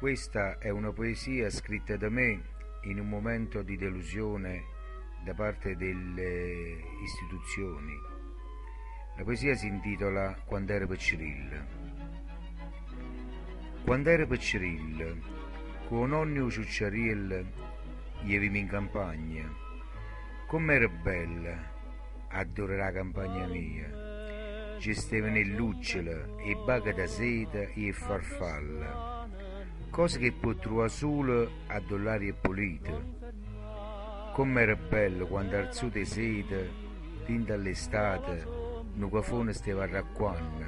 Questa è una poesia scritta da me in un momento di delusione da parte delle istituzioni. La poesia si intitola Quando ero piccirillo. Quando ero piccirillo, cu 'o nonno e 'o ciucciariello jevemo in campagna. Comm'era bella 'addore d' 'a campagna mia! Ce stevano 'e lucciole, 'e bache da seta e 'e farfalle, cose che può truvà sulo addò l'aria è pulita. Comm'era bello quando arzute 'e seta, dint' all'estate, nu cafone steva arracquanno.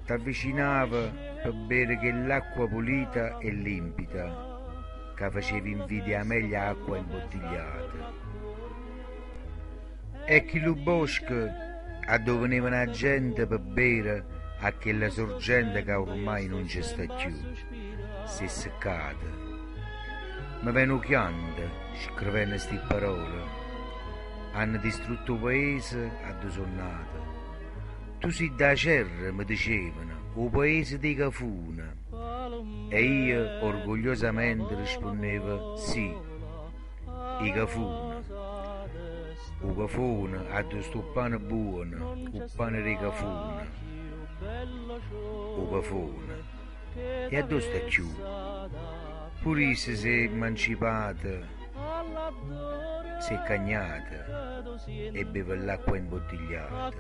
T'avvicinave pe bere chell'acqua pulita e limpida ca faceva invidia 'a meglia acqua imbottigliata. E chillu bosco addò venevano 'a gente pe bere a chella sorgente ca ormai nun ce sta cchiù, s'è seccata. Me vene 'o chianto scrivenno sti parole. Hanno distrutto 'o paese addò so' nato. Tu si' d' Acerra, me dicevano, 'o paese d' 'e cafune. E io orgogliosamente rispunnevo sì, 'e cafune. 'O cafone addò sta 'o ppane buono, 'o ppane d' 'e cafune. 'O cafone. E addò sta cchiù? Pure isso s'è emancipato, s'è cagnato e beve ll'acqua imbottigliata.